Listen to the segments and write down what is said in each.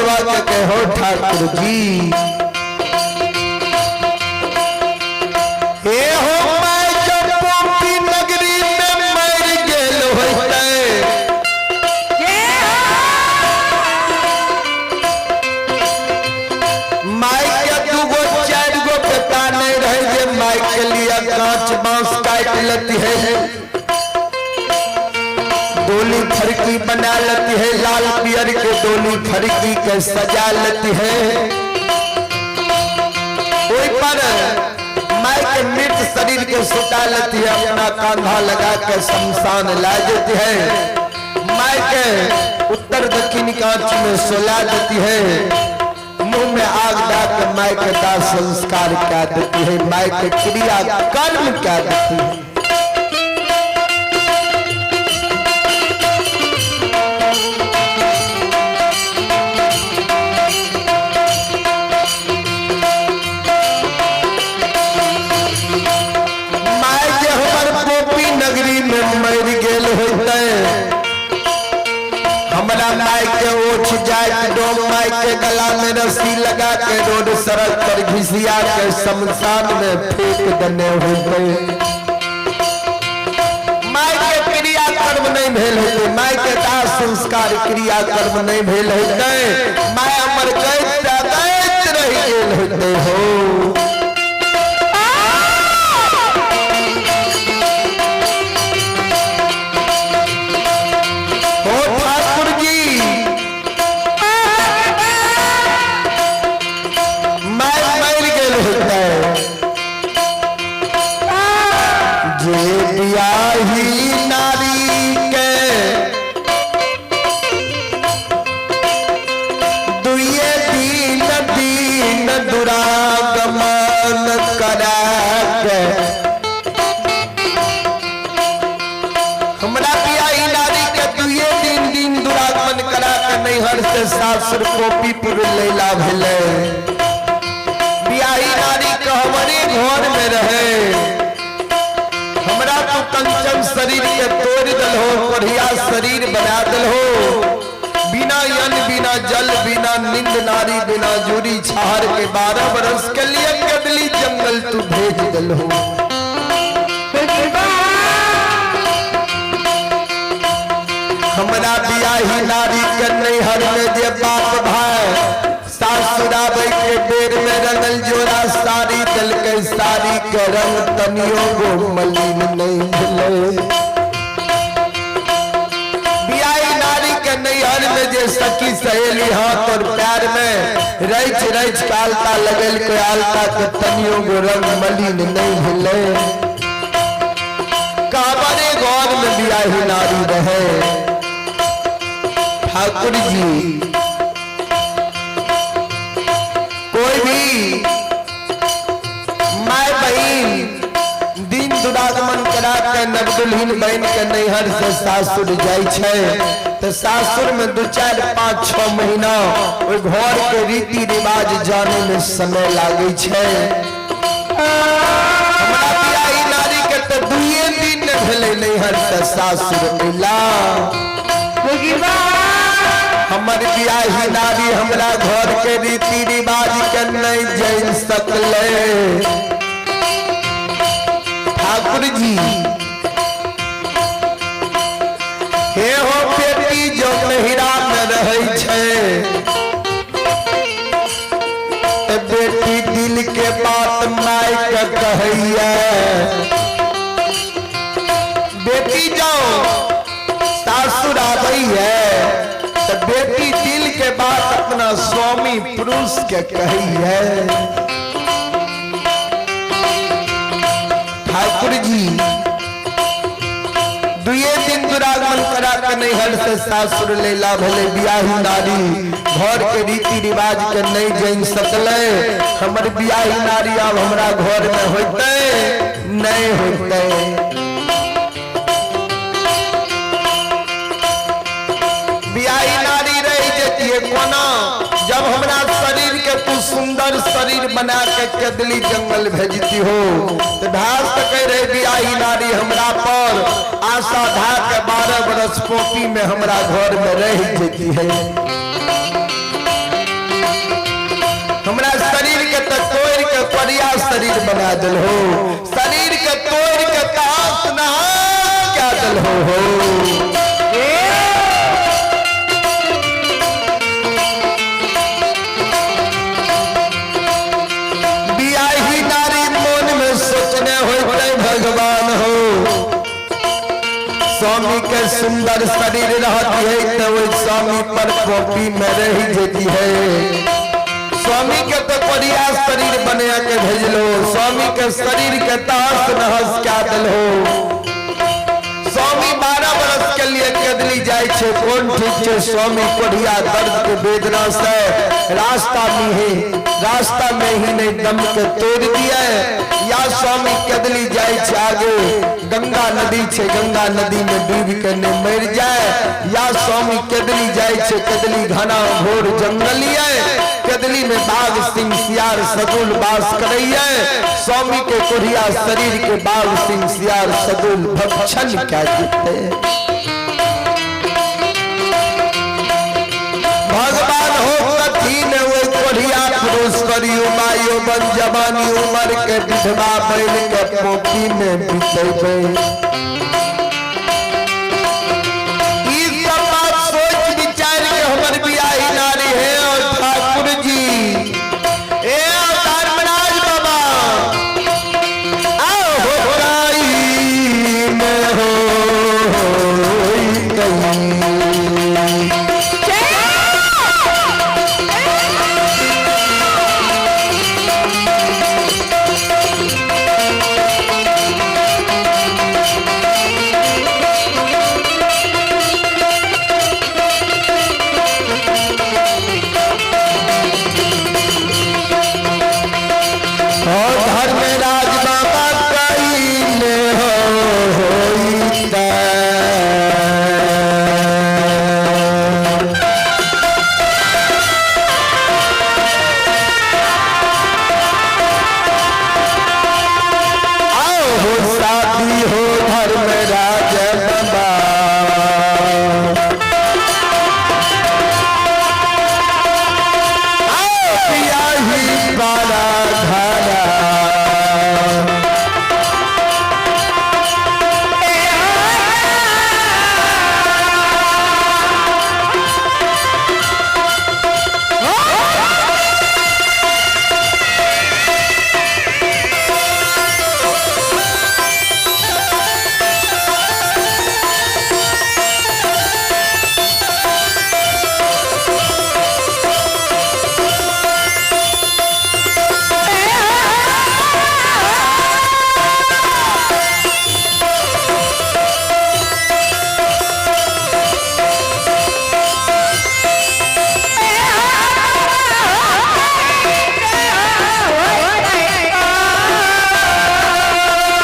बाबा के कहो ठाकुर जी हे हो मैं जब पोपी नगरी में मर गेल होते। माई के दूगो चार गो बेटा नहीं रहे जे माई के लिए कांच बांस काट लेती है, डोली फरकी बना लेती है, लाल पियर के डोली फरकी के सजा लेती है। ओई पर माई के मृत शरीर के सुता लेती है, अपना कंधा लगा के शमशान ला देती है, माई के उत्तर दक्षिण कांच में सुला देती है, मुंह में आग डाल के माई के दाह संस्कार क्या देती है, माई के क्रिया कर्म क्या देती है। माय जे हमर गोपी नगरी में मर गेल होते, हमरा माय के ओछ जाए डोम माय के गला में रस्सी लगा के रोड सड़क पर घिसिया के शमशान में फेंक देने होते। माय के क्रिया कर्म नहीं भेल होते, माय के दाह संस्कार क्रिया कर्म नहीं भेल होते, माय हमर गैत गैत रह गेल होते हो। ओ ठाकुर जी मैं मर गेल होते जे बियाही नारी के दुए दिन दिन दुरागमन करा के हमरा बियाही नारी के दुए दिन दिन दुरागमन करा के नैहर से सासुर गोपीपुर लैला भेलै। बियाही नारी के हमरे घर में रहे, हमरा तो कंचन शरीर के तोड़ दल हो, बढ़िया शरीर बना दल हो, बिना अन्न बिना जल बिना नींद नारी बिना जूरी छाहर के 12 बरस के लिए कदली जंगल तू भेज दल हो। हमरा बियाही नारी के नैहर में जे बाप भाई सासुराबै के बेर में रंगल जोड़ा साड़ी दल के साड़ी के रंग तनियो गो मलिन नहीं भेलै। बियाही नारी के नैहर में जे सखी सहेली हाथ और पैर में रच रच के आलता लगल के आलता के तनियो गो रंग मलिन नहीं भेलै। काबरे घर में बियाही नारी रहे। ठाकुर जी कोई भी my बहन दिन दुरागमन करा के नवदुल्हिन बहन के नैहर से सासुर जाय छै तो सासुर में 2 4 5 6 महीना ओहि घर के रीति रिवाज जाने में समय लागे छै। हमरा बियाही नारी के तो 2 दिन ने भेलै नैहर से सासुर अयला। हमर बियाही नारी हमरा घर के रीति रिवाज के नहीं जान सकले। ठाकुर जी हे हो बेटी जो नहिरा में रहे छै ते बेटी दिल के बात माय के कहैया। बेटी जाओ सासुर आबैया तो बेटी दिल के बात अपना स्वामी पुरुष के कही है। ठाकुर जी 2 दिन दुरागमन करा के नैहर से सासुर लेला भले बियाही नारी घर के रीति रिवाज के नहीं जान सकले। हमर बियाही नारी अब हमरा घर में होते नहीं होते। बियाही नारी रह जतिए कोना जब हमरा शरीर के तू सुंदर शरीर बना के कदली जंगल भेजती हो तो ढाल सके रहे बियाही नारी हमरा पर आशा धा के 12 बरस पोपी में हमरा घर में रह जती है। शरीर बना दिल हो, शरीर के तोड़ के तहस नहस क्या दिल हो। बियाही नारी मन में सोचने होते भगवान हो, स्वामी के सुंदर शरीर रहती है तो वही स्वामी पर कॉपी में रही जेती है। स्वामी के तो बढ़िया शरीर बना के भेजलो, स्वामी के शरीर के तहस नहस क्या दिल हो। स्वामी 12 बरस के लिए कदली जाए छे, कौन ठीक छे? स्वामी कोढ़िया दर्द के वेदना से रास्ता में ही, रास्ता में ही नहीं दम के तोड़ दिया। या स्वामी कदली जाए छे आगे गंगा नदी छे, गंगा नदी में डूब के नहीं मर जाए। या स्वामी कदली जाए छे, कदली घना घोर जंगल है, कदली में बाघ सिंह सियार सगुल बास करैये। स्वामी के कोढ़िया शरीर के बाघ सिंह सियार सगुल भक्षण क्या जीते। भगवान हो कथी ने वो कोढ़िया पुरुष करियो मायो बन जवानी उम्र के विधवा बन के पोखी में बितेबे। ई सब बात सोच विचार के हमर बियाही नारी है। और ठाकुर जी ए धर्मराज बाबा आओ हो राई में हो कहीं। और धर्मराज बाबा कहीं हो होई। आओ हो शादी हो धर्मराज बाबा, आओ बियाही बारा घरा।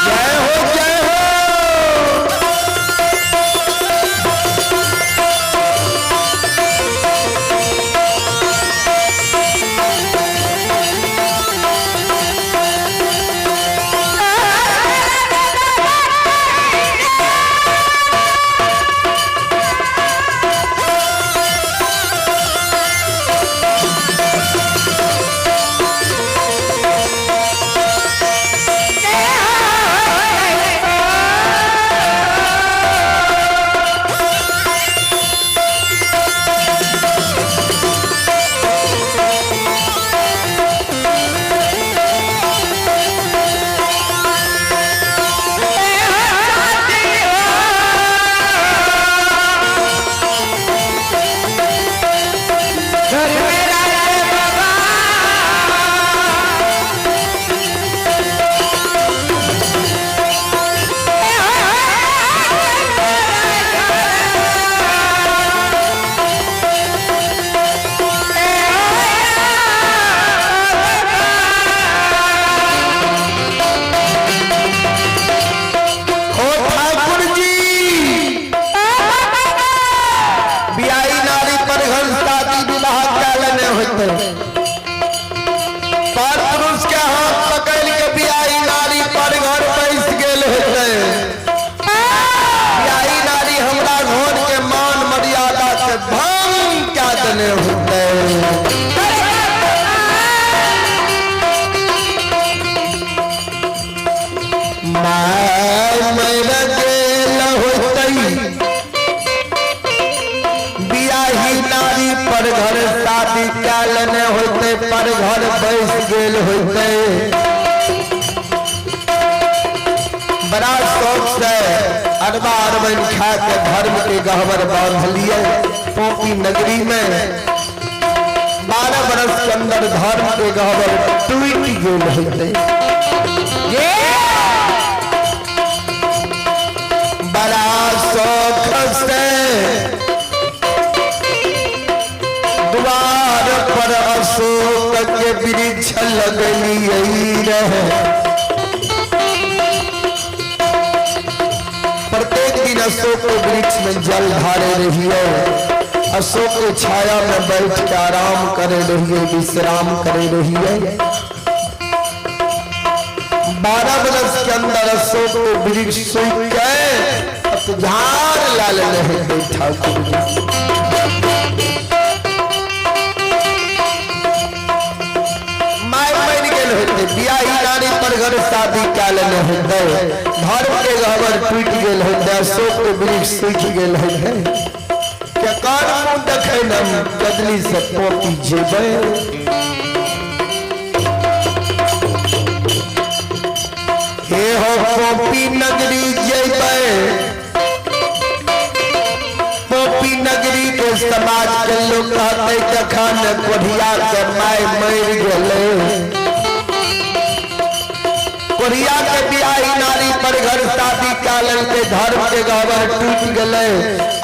जय हो जय हो। ओ ठाकुर जी बियाही नारी पर घर शादी विवाह काल ने होते, पर पुरुष के हाथ पकड़ के बियाही नारी पर घर बैस गेल होते। बियाही नारी हमरा घर के मान मर्यादा के भंग क्या देने होते। पर घर बैस गेल होते। बड़ा शौक से अरबा अरबन खा के धर्म के गहबर बांध लिए। पोपी नगरी में 12 बरस के अंदर धर्म के गहबर टूट गेल होते। बड़ा शौक से द्वार पर अशोक के वृक्ष लगलिए रहे। प्रत्येक दिन अशोक के वृक्ष में जल धारे रहिए, अशोक के छाया में बैठ के आराम करे रहिए, विश्राम करे रहिए। 12 बरस के अंदर अशोक के वृक्ष सूख गए, अब झाड़ लाल रहे ठाकुर जी। My मर गेल होते, बियाही नारी पर घर शादी कए लेने होते, धर्म के गहबर टूट गेल होते, अशोक के वृक्ष सूख गेल होते। के कान मुंह देखे न जदली से पोपी जेबै। हे हो पोपी नगरी जेबै, पोपी नगरी के समाज के लोग कहते जखन कोढ़िया के my मर गेलै, कोढ़िया के बियाही नारी पर घर शादी कए लेलकै, धर्म के गहबर टूट गेलै,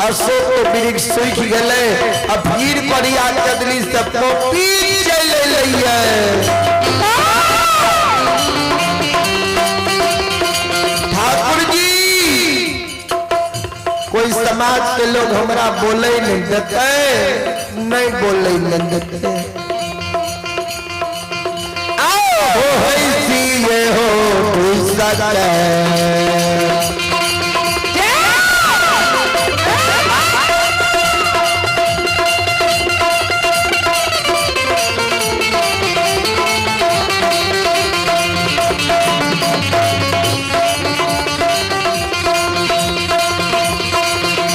अशोक के वृक्ष सूखि गेलै, आ फिर कोढ़िया चदली से पोपी चलि एलैये। ठाकुर जी कोई समाज के लोग हमरा बोले नहीं देते, नहीं बोले नहीं देते। आओ हो ऐसी ये हो सके।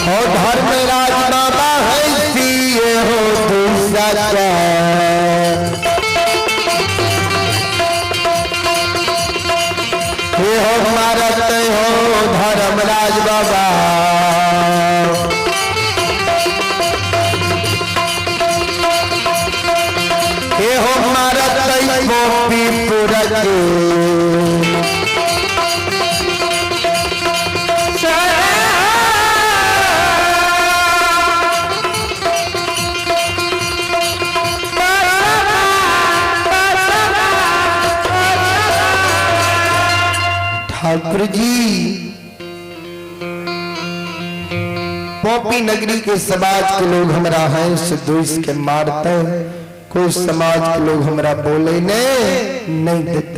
हो धर्मराज बाबा है ये हो सके। हे हो मारत हो धर्मराज बाबा, हे हो मारत गोपीपुर के। ठाकुर जी पोपी नगरी के समाज के लोग हमरा हैं से दोष के मारते, कोई समाज के लोग हमरा बोले ने नहीं देते।